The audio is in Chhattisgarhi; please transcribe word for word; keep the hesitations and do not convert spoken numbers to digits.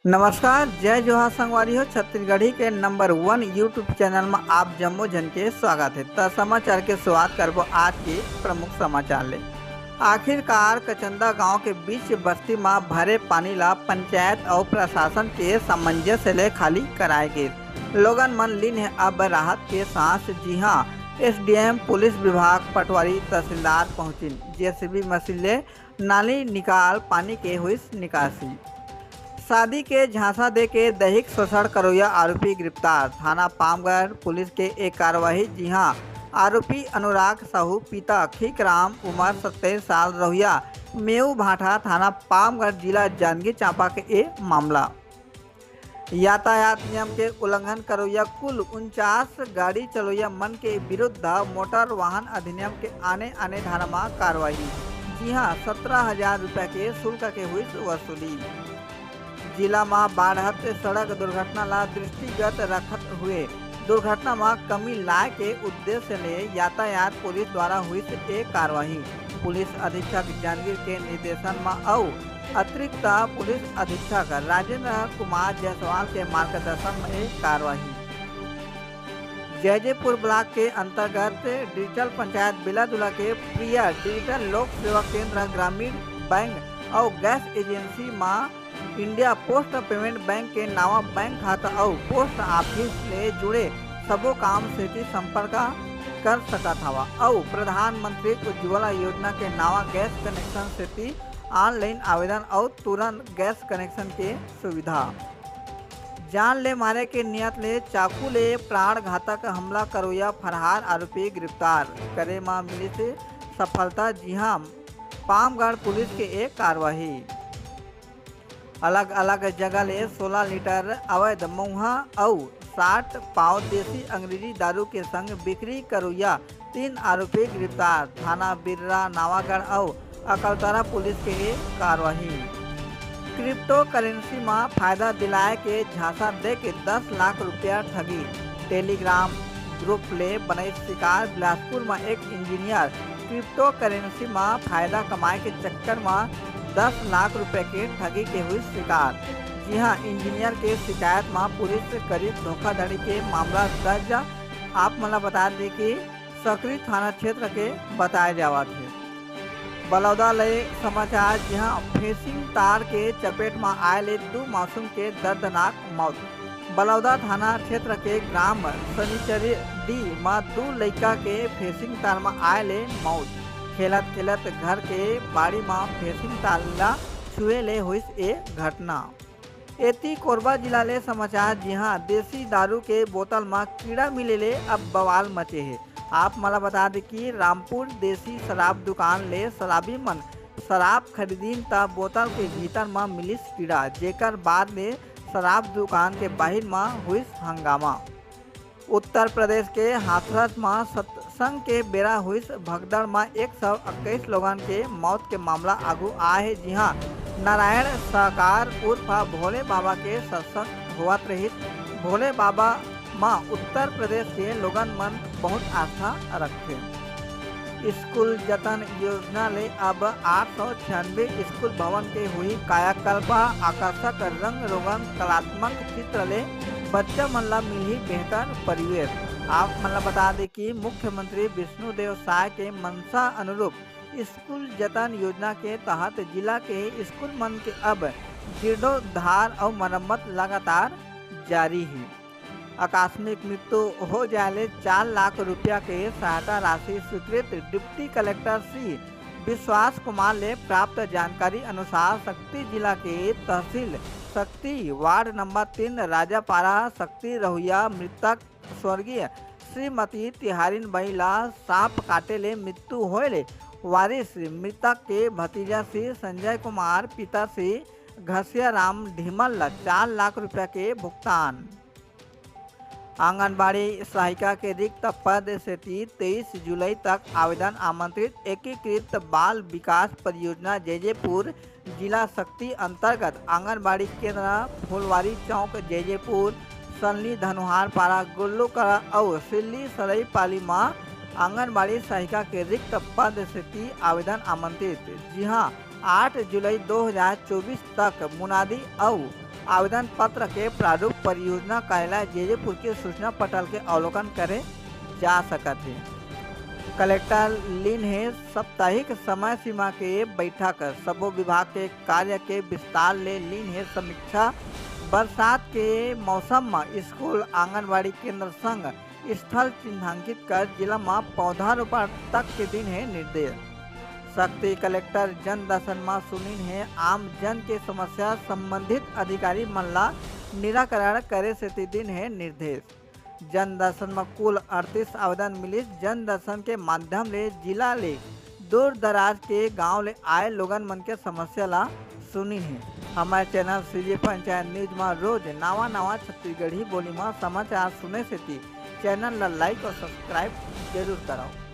नमस्कार, जय जोहार संगवारी हो। छत्तीसगढ़ी के नंबर वन YouTube चैनल में आप जम्मो झन के स्वागत है। त समाचार के शुरुआत करबो आज के प्रमुख समाचार ले। आखिरकार कचंदा गांव के बीच बस्ती म भरे पानी ला पंचायत अउ प्रशासन के सामंजस्य ले खाली कराए गिस। लोगन मन लीन हे अब राहत के सांस। जिहां एसडीएम, पुलिस विभाग, पटवारी, तहसीलदार पहुंचिन। जेसीबी मशीन ले नाली निकाल पानी के हुइस निकासी। शादी के झांसा दे के दैहिक शोषण करोइया आरोपी गिरफ्तार। थाना पामगढ़ पुलिस के एक कार्रवाई, जिहां आरोपी अनुराग साहू पिता खीकराम, उम्र सत्ताईस साल, रहुइया मेऊ भाठा, थाना पामगढ़, जिला जांजगीर चांपा के ए मामला। यातायात नियम के उल्लंघन करोइया कुल उनचास गाड़ी चलोइया मन के विरुद्ध मोटर वाहन अधिनियम के आने-आने धारा म कार्रवाई, जिहां सत्रह हजार रुपया के शुल्क के हुइस वसूली। जिला म बाढ़त सड़क दुर्घटना ला दृष्टिगत रखत हुए दुर्घटना म कमी लाए के उद्देश्य ले यातायात पुलिस द्वारा हुइस ए कार्रवाई। पुलिस अधीक्षक जांजगीर के निर्देशन म अउ अतिरिक्त पुलिस अधीक्षक राजेंद्र कुमार जायसवाल के मार्गदर्शन म ए कार्रवाई। जैजेपुर ब्लॉक के अंतर्गत डिजिटल पंचायत बेलादुला के प्रिया डिजिटल लोक सेवा केंद्र ग्रामीण बैंक अउ गैस एजेंसी म इंडिया पोस्ट पेमेंट बैंक के नावा बैंक खाता अउ पोस्ट ऑफिस ले जुड़े सबो काम सेती संपर्क कर सकत हवा अउ प्रधानमंत्री उज्ज्वला योजना के नावा गैस कनेक्शन सेती ऑनलाइन आवेदन अउ तुरंत गैस कनेक्शन के सुविधा। जान ले मारे के नियत ले चाकू ले प्राण घातक हमला करोइया फरहार आरोपी गिरफ्तार करे म मिलिस सफलता। जिहां पामगढ़ पुलिस के एक कार्रवाई। अलग-अलग जगह ले सोलह लीटर अवैध मउहा अउ साठ पाव देसी अंग्रेजी दारू के संग बिक्री करोइया तीन आरोपी गिरफ्तार। थाना बिर्रा, नवागढ़ अउ अकलतरा पुलिस के ए कार्रवाई। क्रिप्टो करेंसी म फायदा दिलाए के झांसा देके दस लाख रुपया ठगी। टेलीग्राम ग्रुप ले बनई शिकार। बिलासपुर म एक इंजीनियर क्रिप्टो करेंसी म फायदा कमाए के चक्कर म दस लाख रुपया के ठगी के हुई शिकार। जिहां इंजीनियर के शिकायत म पुलिस करीब धोखाधड़ी के मामला दर्ज। आप मन ल बता दें कि सकरी थाना क्षेत्र के बताए जावत हे। बलौदा ले समाचार, जिहां फेंसिंग तार के चपेट म आए ले दू मासूम के दर्दनाक मौत। बलौदा थाना क्षेत्र के ग्राम सनिचरी डी म दू लइका के फेंसिंग तार म आए ले मौत। खेलत खेलत घर के बाड़ी म फेंसिंग तार ला छुए ले होइस ए घटना। एती कोरबा जिला ले समाचार, जिहां देसी दारू के बोतल म कीड़ा मिले ले अब बवाल मचे हे। आप मन ल बता दे कि रामपुर देसी शराब दुकान ले शराबी मन शराब खरीदिन त बोतल के भीतर म मिलिस कीड़ा, जेकर बाद ले शराब दुकान के बाहिर म हुइस हंगामा। उत्तर प्रदेश के हाथरस म सत्संग के बेरा हुइस भगदड़ म एक सौ इक्कीस लोगन के मौत के मामला आगू आए हे, जिहां नारायण सहकार उर्फ भोले बाबा के सत्संग होवत रहिस। भोले बाबा म उत्तर प्रदेश के लोगन मन बहुत आस्था रखथे। स्कूल जतन योजना ले अब आठ सौ छियानवे स्कूल भवन के होही कायाकल्प। आकर्षक रंग रोगन, कलात्मक चित्र ले बच्चा मन ला मिलही बेहतर परिवेश। आप मन ला बता दे कि मुख्यमंत्री विष्णुदेव साय के मंशा अनुरूप स्कूल जतन योजना के तहत जिला के स्कूल मन के अब जीर्णोद्धार अउ मरम्मत लगातार जारी हे। आकस्मिक मृत्यु हो जाए ले चार लाख रुपया के सहायता राशि स्वीकृत। डिप्टी कलेक्टर श्री विश्वास कुमार ले प्राप्त जानकारी अनुसार, सक्ती जिला के तहसील सक्ती, वार्ड नंबर तीन, राजापारा सक्ती रहुइया मृतक स्वर्गीय श्रीमती तिहारिन बाई ला सांप काटे ले मृत्यु होए ले वारिस मृतक के भतीजा श्री संजय कुमार, पिता श्री घसियाराम ढीमल ला चार लाख रुपया के भुगतान। आंगनबाड़ी सहायिका के रिक्त पद सेती तेईस जुलाई तक आवेदन आमंत्रित। एकीकृत बाल विकास परियोजना जैजेपुर जिला सक्ती अंतर्गत आंगनबाड़ी केंद्र फुलवारी चौक जैजेपुर, सल्ली धनुहार पारा, गुल्लूकला अउ सिल्ली सरायपाली म आंगनबाड़ी सहायिका के रिक्त पद सेती आवेदन आमंत्रित। जिहां आठ जुलाई दो हज़ार चौबीस तक मुनादी अउ आवेदन पत्र के प्रारूप परियोजना कार्यालय जेजेपुर के सूचना पटल के अवलोकन करे जा सकत हे। कलेक्टर लीन हे साप्ताहिक समय सीमा के बैठक, सबो विभाग के कार्य के विस्तार ले लीन हे समीक्षा। बरसात के मौसम म स्कूल, आंगनबाड़ी केंद्र संग स्थल चिन्हांकित कर जिला म पौधारोपण तक के दीन हे निर्देश। सक्ती कलेक्टर जन दर्शन म सुनिन हे आम जन के समस्या, संबंधित अधिकारी मन ला निराकरण करे सेती दीन हे निर्देश। जन दर्शन म कुल अड़तीस आवेदन मिलिस। जन दर्शन के माध्यम ले जिला ले दूर दराज के गांव ले आए लोगन मन के समस्या ला सुनिन हे। हमर चैनल सीजी पंचायत न्यूज म रोज नवा नवा छत्तीसगढ़ी बोली म समाचार सुने सेती चैनल ला लाइक और सब्सक्राइब जरूर करव।